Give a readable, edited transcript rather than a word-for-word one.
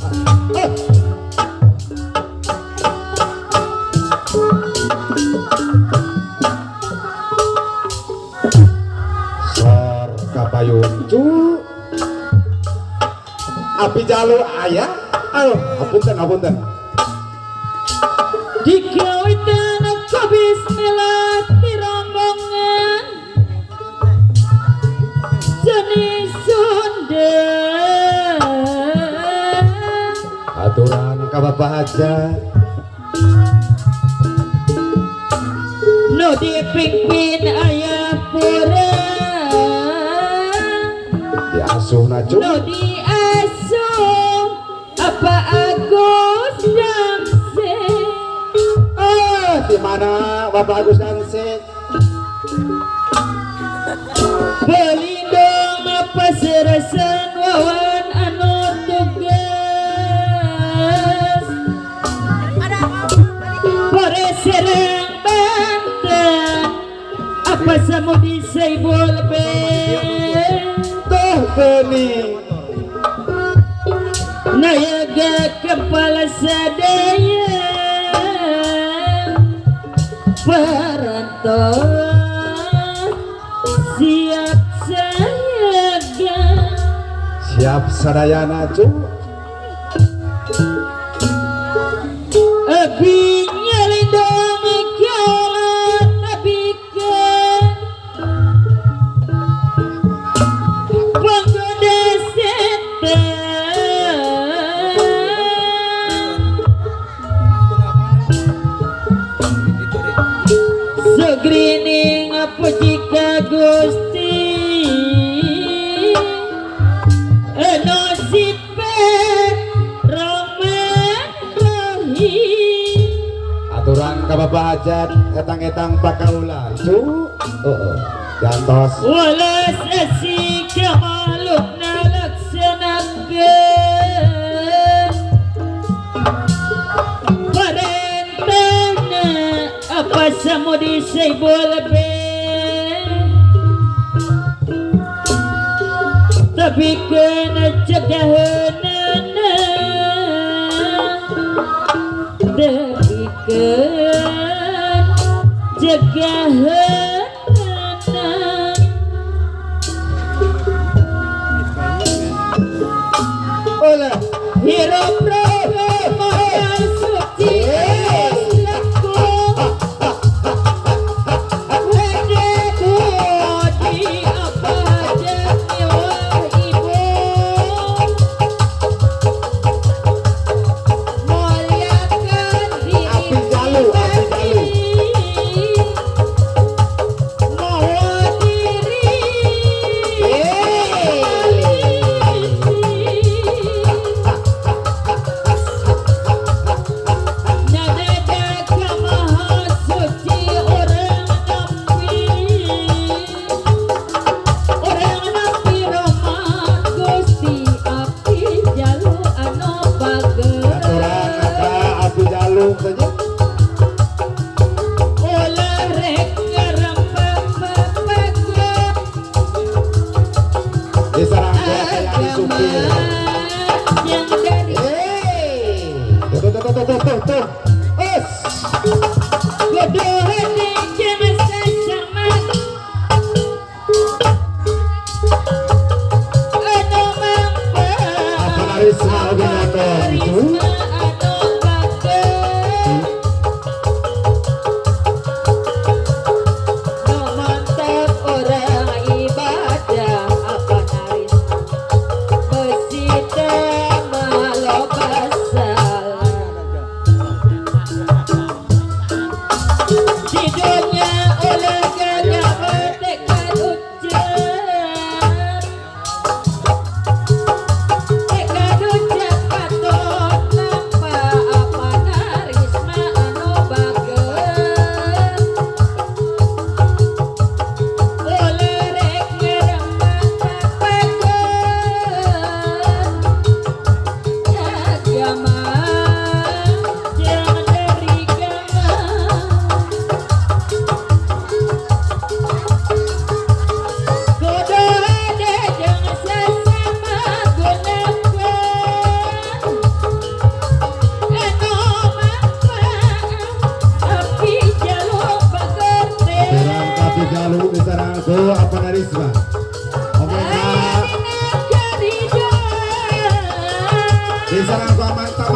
Sor kapayun cu. Api jalu aya. Aduh, hapunten hapunten. Dikawitan aku bismillah tirombongan jenis Sunda. Aturan ka Bapak Hajat. Nu dipimpin ayah pura. Diasuhna cu. Nu diasuh apa Agus Damse. Ah, di mana Bapak Agus Damse? Pelindung apa serasan wawan anu tugas. Pore Serang Banten apa samudi Saibul Ben. Tuh geni. Nayaga kepala sadaya parantos siap sayaga. Siap sadayana cu. Abi nyalindung kala nabikeun panggoda setan. Segrining puji ka Gusti anu sifat Rahman Rahim. Aturan ka Bapak Hajat etang-etang pakaula cu. Heeh. Gantos. Welas asih ka makhlukna laksanakeun parentahna apa samudi Saibul Ben. Tapi kena cegaheunana, tapi kena cegaheunana. Oleh. Hirup roh maha suci laku Wede budi apa miwah ibu. Muliakan diri Api jalu, api jalu. Mawa diri. Aturan ka api jalu saja. Diserang kayak supir. Hey, tuh tuh tuh tuh tuh tuh tuh. Es. Apa Narisma oge nonton cu? Tekad ucap patut. Di sarang mantap.